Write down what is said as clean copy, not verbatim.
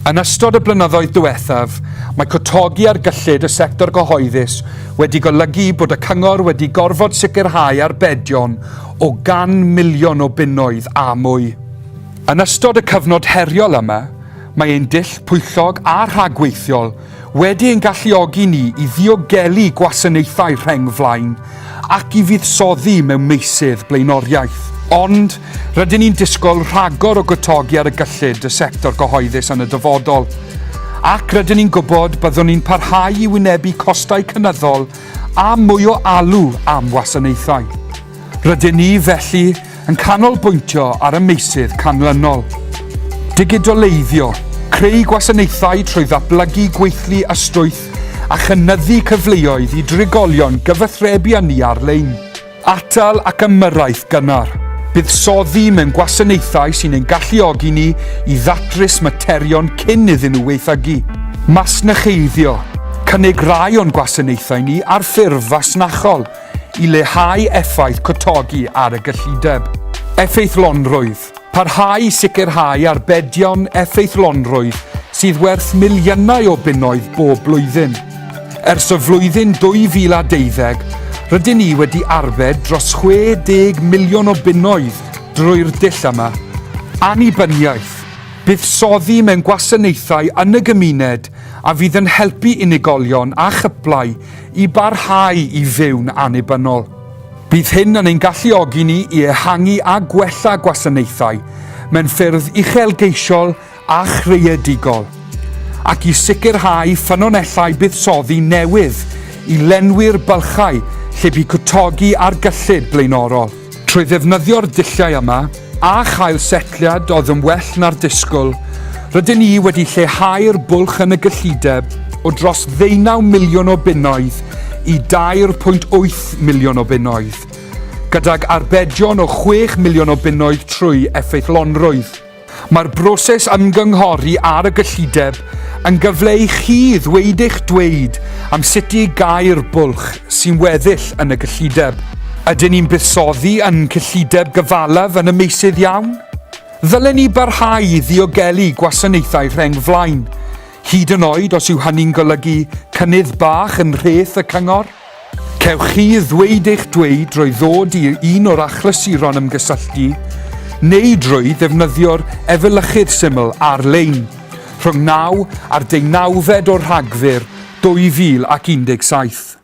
Yn ystod y blynyddoedd diwethaf, mae cwtogi ar gyllid y sector gyhoeddus wedi golygu bod y Cyngor wedi gorfod sicrhau arbedion o gan miliwn o bunnoedd a mwy. Yn ystod y cyfnod heriol yma, mae ein dull pwyllog a rhagweithiol wedi ein galluogi ni i ddiogelu gwasanaethau rheng flaen ac i fuddsoddi mewn meysydd blaenoriaeth. Ond, rydyn ni'n disgwyl rhagor o gwtogi ar y gyllid y sector gyhoeddus yn y dyfodol, ac rydyn ni'n gwybod byddwn ni'n parhau i wynebu costau cynyddol a mwy o alw am wasanaethau. Rydyn ni, felly, yn canolbwyntio ar y meysydd canlynol. Digidoleiddio, creu gwasanaethau trwy ddatblygu gweithlu ystwyth a chynyddu cyfleoedd i drigolion gyfathrebu â ni ar-lein. Atal ac ymyrraeth gynnar. Buddsoddi mewn gwasanaethau sy'n ein galluogi ni i ddatrys materion cyn iddyn nhw waethygu. Masnacheiddio, cynnig rai o'n gwasanaethau ni ar ffurf fasnachol, i leihau effaith cwtogi ar y gyllideb. Effeithlonrwydd, parhau i sicrhau arbedion effeithlonrwydd sydd werth miliynau o bunnoedd bob blwyddyn. Ers y flwyddyn 2012, rydyn ni wedi arbed dros 60 miliwn o bunnoedd drwy'r dull yma. Annibyniaeth, buddsoddi mewn gwasanaethau yn y gymuned a fydd yn helpu unigolion a chyplau i barhau i fyw'n annibynnol. Bydd hyn yn ein galluogi ni i ehangu a gwella gwasanaethau mewn ffyrdd uchelgeisiol a chreadigol, ac i sicrhau ffynonellau buddsoddi newydd i lenwi'r bylchau lle bu cwtogi ar gyllid blaenorol. Trwy ddefnyddio'r dulliau yma, a chael setliad oedd yn well na'r disgwyl, rydyn ni wedi lleihau'r bwlch yn y gyllideb o dros ddeunaw miliwn o bunnoedd i 3.8 miliwn o bunnoedd, gydag arbedion o 6 miliwn o bunnoedd trwy effeithlonrwydd. Mae'r broses ymgynghori ar y gyllideb yn gyfle i chi ddweud eich dweud am sut i gau'r bwlch sy'n weddill yn y gyllideb. Ydyn ni'n buddsoddi yn cyllideb gyfalaf yn y meysydd iawn? Ddylen ni barhau i ddiogelu gwasanaethau rheng flaen, hyd yn oed os yw hynny'n golygu cynnydd bach yn nhreth y cyngor? Cewch chi ddweud eich dweud drwy ddod i un o'r achlysuron ymgysylltu neu drwy ddefnyddio'r efelychydd syml ar-lein rhwng 9 a'r deunawfed o Rhagfyr 2017.